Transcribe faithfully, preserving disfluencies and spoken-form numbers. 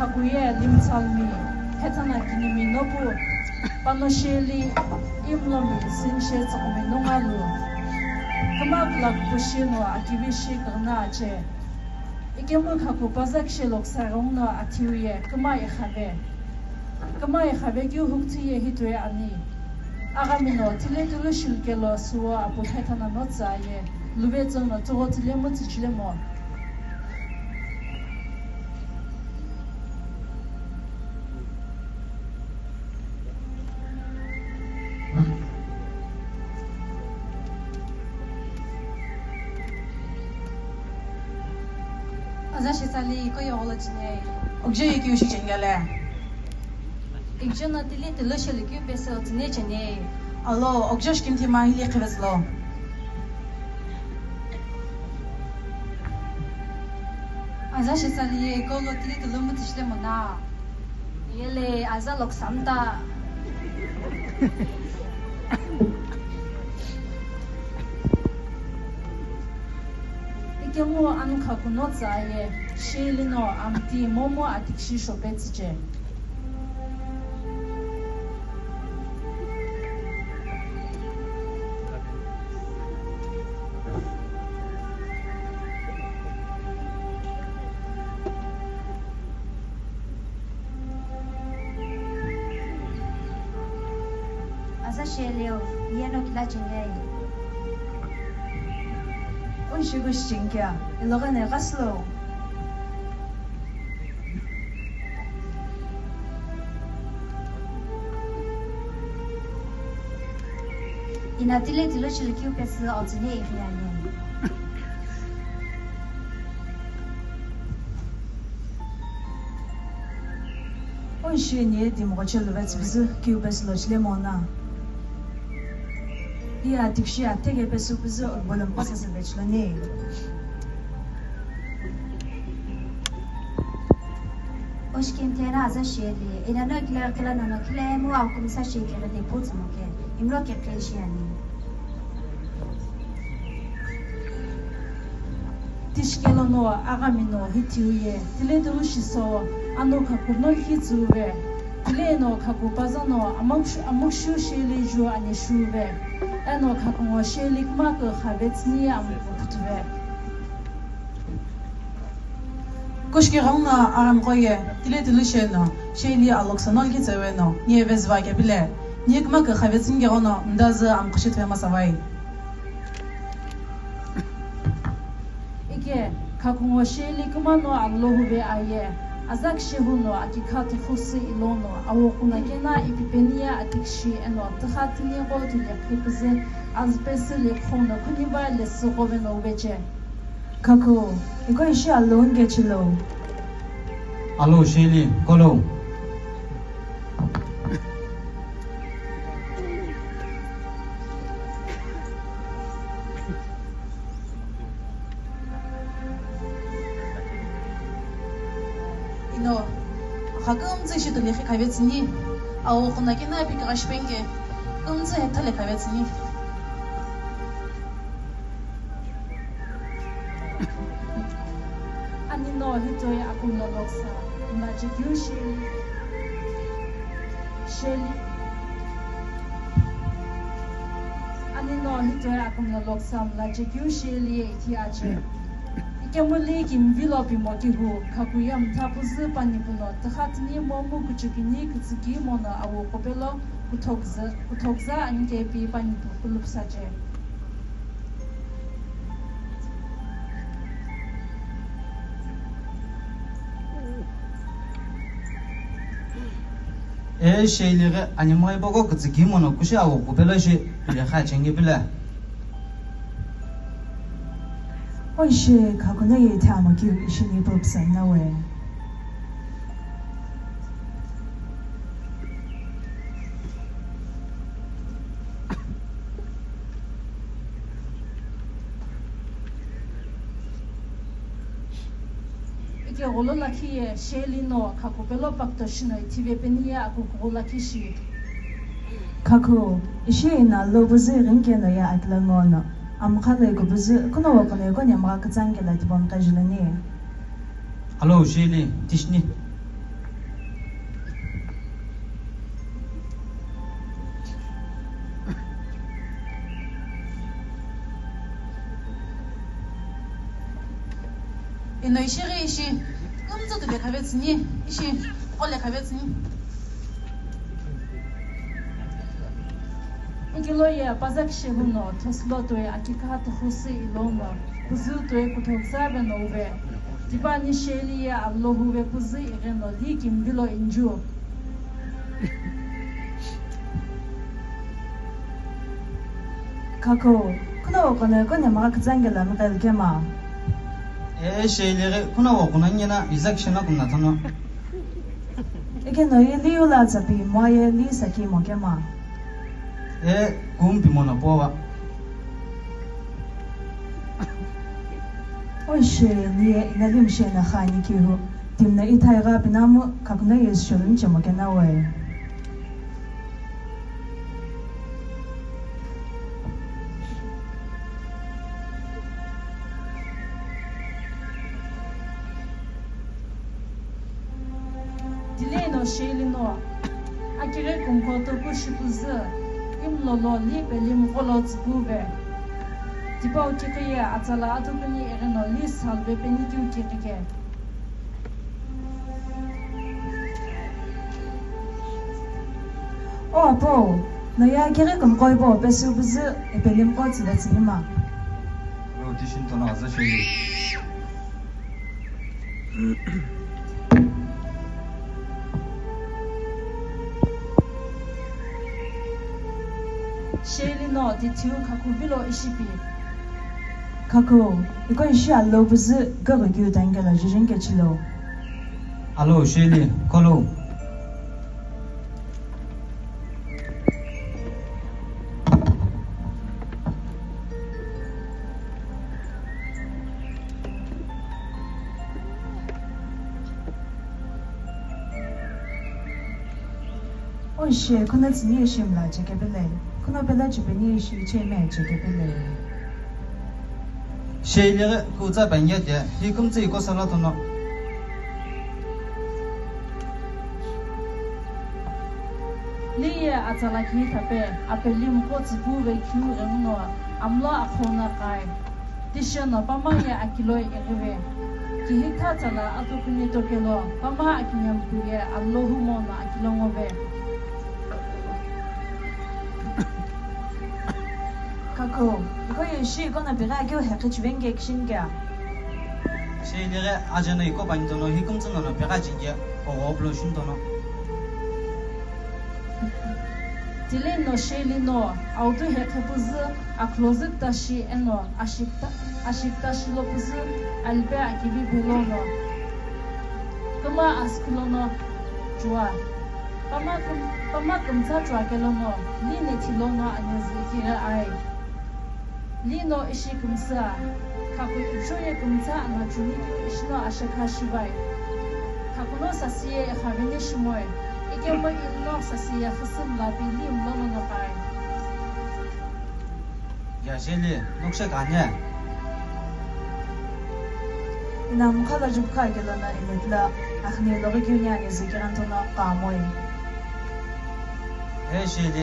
Khaku ye Limtsalmi, Hethana kinimi nopu, pano Sheli, imlomi, sinshe tsokomi nongalu. Kama kula kupushi no akivishi kagna ache. Ikemu khaku paza kishe loksa rongno athiu ye kama ikhave. Kama ikhave keu hukti ye hitue ani. Aghami no tile tulu shilkelo suo apu Hethana notsa ye luve tsono tsogo tile mutsi chile mo. Aza shitsali ko yogolo chine. Okje yiki ushi chengele. Ikjana tili tilo sheli keu peso tine chene. Alo, okje shkim thima hili khiveslo. Aza shitsali ye kolo tili tilo mutishile mona. Yele aza loksamta. Ikemu ankha kuno tsa ye, Sheli no amti momu atikshi shope tsiche. Aza Sheli o, yeno kila chinei. Unshigu shichinkia, ilogene kaslo. Ina tile tilo shili kiu pesu altine iriani. Onshi ni dimghochelo vetsbizu kiu pesu lo chile mona. Iya tikshi atege pesu bizu bolom pasa se vechlone. Oshkin tena aza Sheli, ina no kile kila no no kile mu au kumsa shi kile de putsu mo ke, imlo ke kle shi ani. Tishikelo no aghami no hithiu ye, tile tulu shiso, ano khaku no lhi tsuve, tile no khaku paza no amukshu, amukshu Sheli ju ani shuve, eno khaku ngo Sheli kma ke khavetsni amuku khutuve. Kushki ghauna aram qoye, tile tulu sheno, Sheli aloksa no lhi tsewe no, nie vezva ke bile, nie kma ke khavetsni ke ono, ndaza amukushi tve masavai. Ike, khakungo Sheli kma no allo huve aye, azak shehu no akikha tufusi ilono, awo kuna kena ipipenia atikshi eno, tükha tini gol tuli akhipuzi, azpesi lekho no kuniva lesi gove no uveche. Khaku, iko ishi allo ngechilo. Allo Sheli, kolo. Ino, akha kümtsü ishi tuli khi khavetsüni, awo khuna kena pi kaghashi penge, kümtsü hethale khavetsüni. Ani no hitoi akumlo loksa, mlache keu Sheli, Sheli. Ani no hitoi akumlo loksa, mlache keu Sheli ye ithi ache. Ikemuli kimvilo pimo kihu, khakuye mtha püzü pani puno, tükha tini momu kuchukini kütsüki mono awo kopelo kuthokza, kuthokza ani kepi pani pu kulupsache. E Sheli ghi animgha ipoko kütsüki mono kushi awo kupelo ishi lekha chenge pile. Oishi khakuno ye thamo ki ishi ni pop sanna we. Ike gholo lakhi ye Sheli no khaku pelo pakto shino ithive peni ye akuku gholo lakhi shi. Khaku, ishi ina lo buzu rinke no ya akila ngono. Amkha lo iko buzu, kuno wako no iko nyamaka kutsange la tibon kajulani. Alo, Sheli, tishni. Eno ishi ghi ishi, kumtsu tu lekha vetsüni, ishi qo lekha vetsüni. Ikelo ye paza kishehu no thosülo toi akikha tüxüsü ilono, püzü toi kuthoksa ve no uve. Tipani sheli ye Allohu ve püzü ighi no li kimbi lo inju. Khakhu, kuno kono kone maga kitsangela miqel kema. E sheli ghi, kuno kono nyena izak shena kumna thono. Eke no ye liu la tsapi mo ye li saki mo kema. E kumpi mo na powa. Oi sheli ye ina lim shena khani kihu. Timna ithai gha pinamu khakhu no ye shulun chemo kena we. Tileno sheli no, akighi kumkho toku shipüzü, imlolo li pelim qolo tsüpuve. Tipau kikhiye atsala atukuni ighi no li salve penikiu kikhike. O apo, no ya kiri kumqo ipo pesü püzü epelim qo tsüle tsünima. Lo tishin tono aza sheli. Sheli no tithiu khakhu vilo ishipi. Khakhu, iko ishi alo püzü gaga kyu tangela jijin kechilo. Alo sheli, kolo. Oishe, kuno tsüni ishi mla chekepele, kuno pela chipeni ishi cheme chekepele. Shelighi kutsa panyete, hi kumtsi iko sala tono. Liye atsala kihi thape, apelim qo tsüpuve kyu ghenguno, amlo akhona kai. Tisheno pama ye akiloi ighive. Kihi kha tsala atukuni tokelo, pama akinyampu ye Allohu mono akilongove. Khakhu, iko ye ishi ikono pigha keu heqhi chivenge kishin kya? Shelighi ajano iko pani tono hi kumtsi nono pigha chingye, ogo oplo shin tono. Tileno sheli no, autu heqhi püzü, akhlozu ktashi eno ashikta-, ashiktashi lo püzü, alipe akivi phelono. Kama askülono chua. Pama küm-, pama kümtsa chua kelono, li nethi lono anezü kighi ai. Lino ishi kümsüa, khakhu ipucho ye kümtsa anachunikeu ishino ashekha shivai. Khakhuno sasiye ikhavini shimoi, ikemu ilino sasiye xüsü mlapi li mlono noqai. Ya sheli, nokushe kanye? Ina mkhala jupkha kelona inetla, akhni loghi keu ni anezü kirantono kamoi. He sheli,